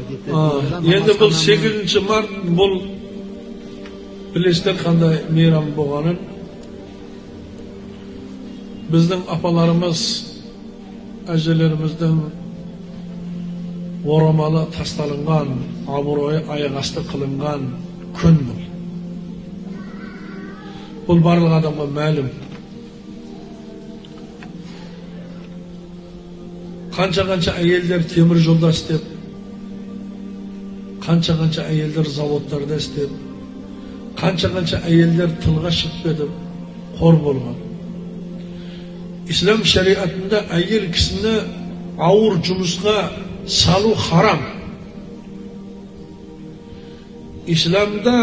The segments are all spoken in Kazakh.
Енді бұл 8 март, бұл білесіздер қандай мейрам болғанын. Біздің апаларымыз, әжелеріміздің орамалы тасталынған, абыройы аяқ асты қылынған күн бұл. Бұл барлық адамға мәлім. Қанша-қанша әйелдер темір жолда істеп, қанша-қанша әйелдер заводтарда істеп, қанша-қанша әйелдер тылға шығып кетіп, қор болған. Ислам шариатында әйел кісіні ауыр жұмысқа салу харам. Исламда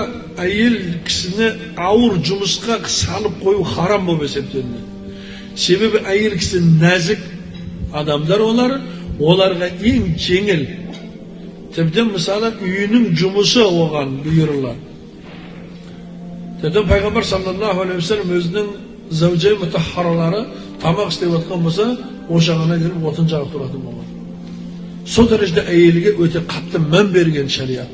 әйел кісіні ауыр жұмысқа салып қою харам болып есептелінеді. Себебі әйел кісі нәзік адамдар, олар, оларға ең жеңіл. Тіптен мысалы үйінің жұмысы оған бұйырылады. Тіптен пайғамбар саллаллаху алейхи уассалам өзінің зәужай мұтаххаралары тамақ істеп жатқан болса, ошағына келіп отын жағып тұратын болған. Сол дәрежеде әйелге өте қатты мән берген шариат.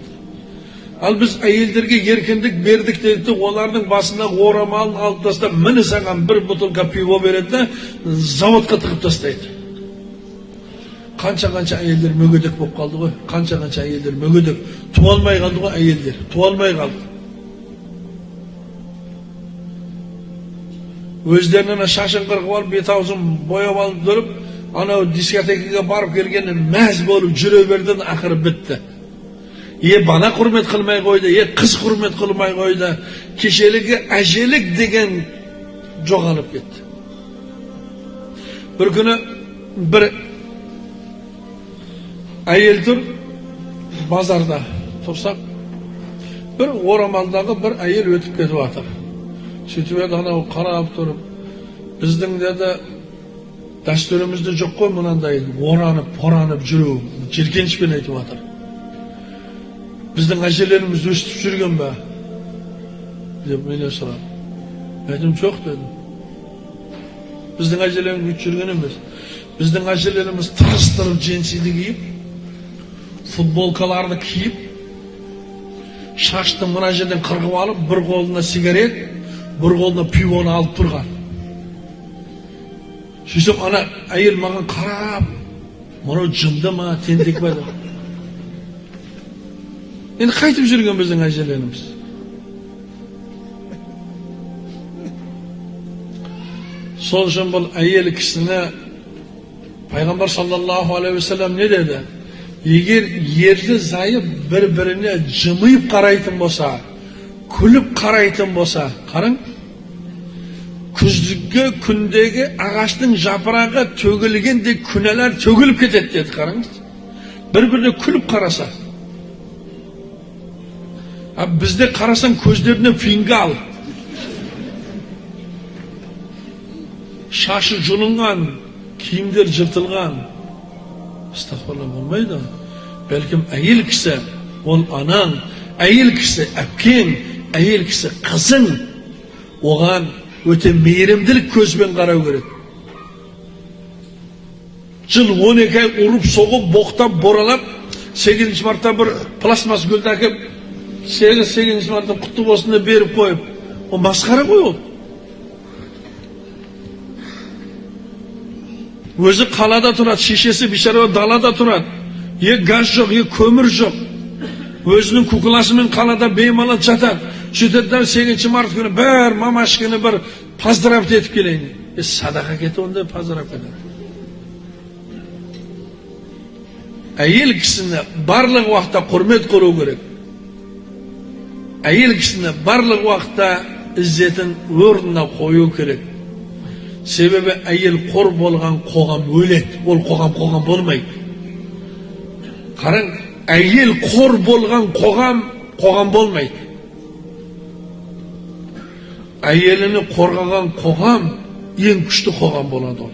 Ал біз әйелдерге еркіндік бердік дедік те, олардың басына орамалын алып тастап, міне саған бір бутылка пиво береді де, заводқа тығып тастайды. Қанша-қанша әйелдер мүгедек болып қалды ғой, қанша-қанша әйелдер мүгедек, туа алмай қалды ғой әйелдер, туа алмай қалды. Өздерінің шашын қырқып алып, бет аузын бояп алып тұрып, анау дискотекаға барып келгенде мәз болып жүре берді, ақыры бітті. Е бала құрмет қылмай қойды, е қыз құрмет қылмай қойды, кешелігі әжелік деген жоғалып кетті. Бір күні бір әйел тұр базарда тұрсақ, бір орамалдағы бір әйел өтіп кетіп жатыр. Сөйтіп еді анау қарап тұрып, біздің деді дәстүрімізде жоқ қой мынандай оранып поранып жүру, жеркенішпен айтып жатыр. Біздің әжелеріміз өстіп жүрген бе деп менен сұрады. Мен айттым, жоқ дедім. Біздің әжелеріміз өйтіп жүрген емес. Біздің әжелеріміз тырыстырып джинсиді киіп, футболкаларды киіп, шашты мына жерден қырқып алып, бір қолына сигарет, бір қолына пивоны алып тұрған. Сөйтсем ана әйел маған қарап, мынау жынды ма, тентек па деп. Енді қайтып жүрген біздің әжелеріміз. Сол үшін бұл әйел кісіні пайғамбар саллаллаху алейхи уассалам не деді? Егер ерлі зайып бір-біріне жымиып қарайтын болса, күліп қарайтын болса, қараң, күзгі күндегі ағаштың жапырағы төгілгендей күнәлар төгіліп кетеді деді, қараңыз. Бір-біріне күліп қараса. А бізде қарасаң көздеріне фингал. Шашы жұлынған, киімдер жыртылған. Астағфирулла, болмайды. Бәлкім әйел кісі, ол анаң, әйел кісі әпкең, әйел кісі қызың, оған өте мейірімділік көзбен қарау керек. Жыл 12 ай ұрып соғып, боқтап, боралап, 8 мартта бір пластмасс гүлді әкеп, 8 мартта құтты болсын деп беріп қойып, ол масқара ғой ол. Өзі қалада тұрады, шешесі бейшара далада тұрады. Е газ жоқ, е көмір жоқ. Өзінің кукласымен қалада беймалал жатады. Сөйтеді да 8 март күні бір мамашканы бір поздравить етіп келейін. Е садақа кетті онда поздравить етеді. Әйел кісіні барлық уақытта құрмет қылу керек. Әйел кісіні барлық уақытта іззетін орнына қою керек. Себебі әйел қор болған қоғам өледі, ол қоғам қоғам болмайды. Қараң, әйел қор болған қоғам қоғам болмайды. Әйеліні қорғаған қоғам ең күшті қоғам болады ол.